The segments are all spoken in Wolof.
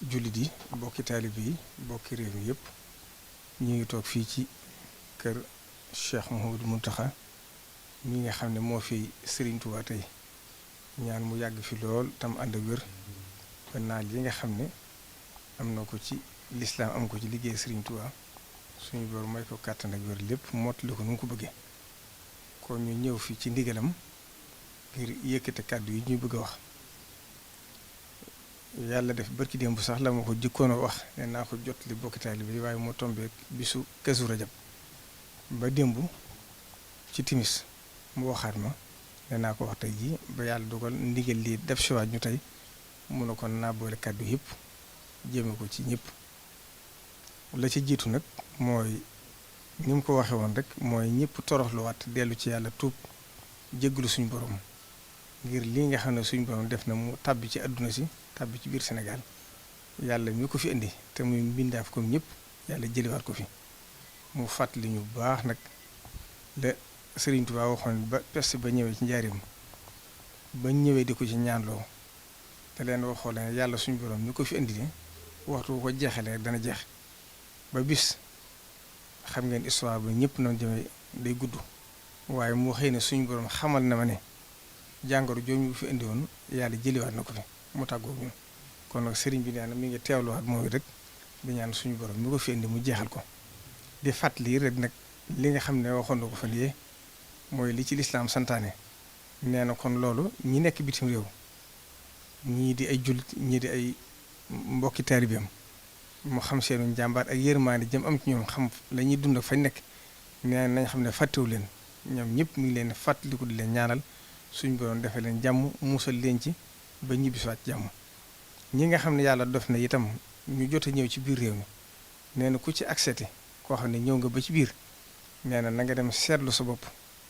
jullit yi bokki taalibe yi bokki réew mi yëpp ñu ngi toog fii ci kër Cheikh Mountakha mi nga xam ne moo fi Serigne Touba tey ñaan mu yàgg fi lool tam ànd ak wér ba naal yi nga xam ne am na ko ci lislaam am ko ci liggéey Serigne Touba suñu boor may ko kàttan ak wér lépp mottali ko nu mu ko bëggee kon ñu ñëw fi ci ndigalam ngir yëkkate kàddu yi ñuy bëgg a wax. Yàlla def barki démb sax la ma ko jëkkoon a wax ne naa ko jot li bokki taalibe bi waaye moo tombé bisu Kazu Rajab ba démb ci timis mu waxaat ma ne naa ko wax tey jii ba yàlla dogal ndigal lii def si waat ñu tey mun na kon naa boole kàddu yëpp jéeme ko ci ñëpp. La ci jiitu nag mooy ni mu ko waxee woon rek mooy ñëpp toroxluwaat dellu ci yàlla tuub jégglu suñu borom ngir lii nga xam ne suñu borom def na mu tàbbi ci àdduna si tàbbi ci biir Sénégal yàlla mi ko fi indi te muy mbindaaf comme ñëpp yàlla jëliwaat ko fi mu fàttali ñu bu baax nag la Serigne Touba waxoon ba peste ba ñëwee ci njaarim ba ñëwee di ko ci ñaanloo te leen waxoo leen yàlla suñu borom mi ko fi indi waxtu ko jeexalee dana jeex ba bis xam ngeen histoire ba ñëpp na jëmee day gudd waaye mu xëy ne suñu borom xamal na ma ne jàngoro jooju fi indi woon yàlla jëliwaat na ko fi mu tàggoo ñun kon nag sëriñ bi nee na mi ngi teewluwaat mooy rek di ñaan suñu borom mi ko fi indi mu jeexal ko di fàttali rek nag li nga xam ne waxoon na ko fan yee mooy li ci lislaam santaane nee na kon loolu ñi nekk bitim réew ñii di ay jullit ñii di ay mbokki taalibeem mu xam seenu njàmbaar ak yërmaande jëm am ci ñoom xam la ñuy dund ak fañ nekk nee nañ xam ne fàttewu leen ñoom ñëpp mi ngi leen fàttaliku di leen ñaanal suñu borom defee leen jàmm musal leen ci ba ñibbisiwaat jàmm. ñi nga xam ne yàlla def na itam ñu jot a ñëw ci biir réew mi nee na ku ci accepté koo xam ne ñëw nga ba ci biir nee na nga dem seetlu sa bopp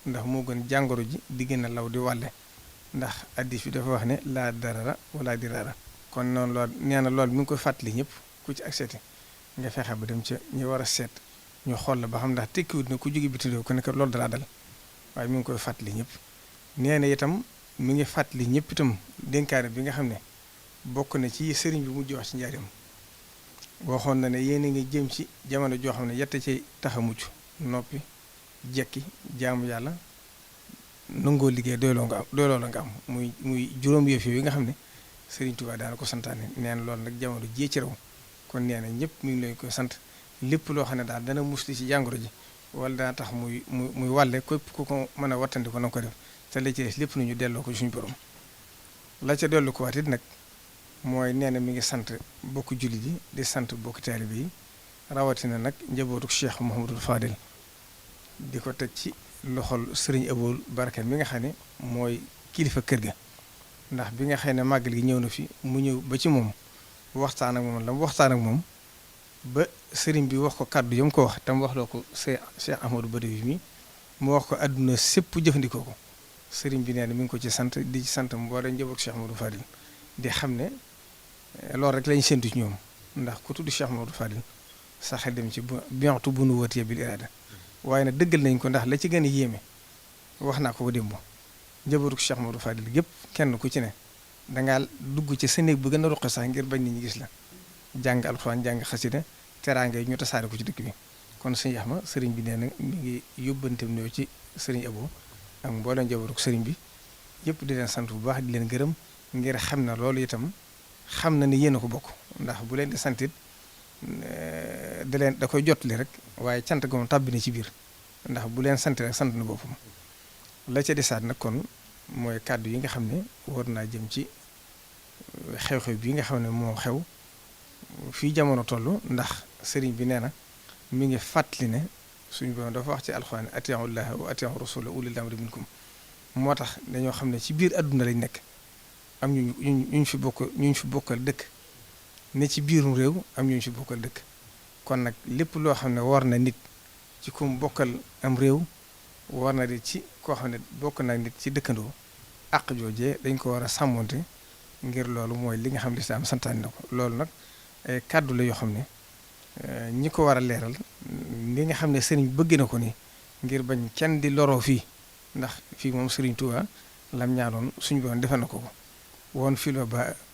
ndax moo gën jàngoro ji di gën a law di wàlle ndax addis bi dafa wax ne laa darara wala dirara kon noonu loolu nee na loolu mi ngi koy fàttali ñëpp ku ci accepté nga fexe ba dem ca ñu war a seet ñu xool la ba xam ndax tekkiwut na ku jóge biti réew ku nekk loolu dalaa dal waaye mi ngi koy fàttali ñëpp. nee na itam mi ngi fàttali ñëpp itam dénkaane bi nga xam ne bokk na ci sëriñ bi mujj wax ci njaarim waxoon na ne yéen a ngi jëm ci jamono joo xam ne yett ci tax a mucc noppi jekki jaamu yàlla nangoo liggéey doyloo la nga am muy juróom yëf yi nga xam ne sëriñ Touba daana ko santaane nee na loolu nag jamono jii ci raw kon nee na ñëpp mi ngi leen koy sant lépp loo xam ne daal dana musli ci jàngoro ji wala dana tax muy wàlle képp ku ko mën a wattandi ko na ko def te la ci des lépp nañu delloo ko suñu borom la ca dellu ko waat it nag mooy nee na mi ngi sant bokk jullit yi di sant bokk taalibe yi rawatina nag njabootu Cheikh Mouhamadul Fadil di ko teg ci loxol Serigne Aboul Barke mi nga xam ne mooy kilifa kër ga ndax bi nga xam ne màggal gi ñëw na fi mu ñëw ba ci moom waxtaan ak moom la mu waxtaan ak moom ba Serigne bi wax ko kàddu yam ko wax tam wax loo ko Cheikh Ahmadou Badawi mi mu wax ko àdduna sépp jëfandikoo ko Serigne bi nee na mi ngi ko ci sant di ci sant mboolem njabootu Cheikh Ahmadou Fadil di xam ne loolu rek lañu séntu ci ñoom ndax ku tudd Cheikh Ahmadou Fadil sax dem ci bientu bu nu wootee bil iraada waaye nag dëggal nañ ko ndax la ci gën a yéeme wax naa ko ba démb njabootu Cheikh Ahmadou Fadil gépp kenn ku ci ne dangaa dugg ci sa néeg bu gën a ruqe sax ngir bañ nit ñi gis la jàng alxuraan jàng xasida teraanga yi ñu tasaare ko ci dëkk bi kon sëñ Yaxma sëriñ bi nee na mi ngi yóbbanteem ñëw ci sëriñ Abo ak mboolem njabootu sëriñ bi yëpp di leen sant bu baax di leen gërëm ngir xam na loolu itam xam na ni yéen a ko bokk ndax bu leen di santit da koy jotali rek waaye cant ga moom tàbbi na ci biir ndax bu leen sant rek sant na boppam la ca desaat nag kon mooy kàddu yi nga xam ne war naa jëm ci xew-xew bi nga xam ne moo xew fii jamono toll ndax sëriñ bi nee na mi ngi fàttali ne suñu borom dafa wax ci alxuraan atii'u llaaha wa atii'u rasuula ulil amri minkum moo tax dañoo xam ne ci biir àdduna lañ nekk am ñu fi bokkal dëkk ne ci biirum réew am ñu fi bokkal dëkk kon nag lépp loo xam ne war na nit ci kum bokkal am réew war na di ci koo xam ne bokk na nit ci dëkkandoo àq joojee dañ ko war a sàmmonte ngir loolu mooy li nga xam ne lislaam santaani na ko loolu nag ay kàddu la yoo xam ne ñi ko war a leeral li nga xam ne sëriñ bëgg na ko ni ngir bañ kenn di loroo fii ndax fii moom sëriñ Touba lam ñaanoon suñu boon defal na ko woon fil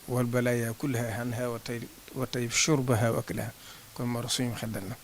wal balaaya kullaha anha wa tayib shurbaha wa aklaha kon moo tax suñu xel dal na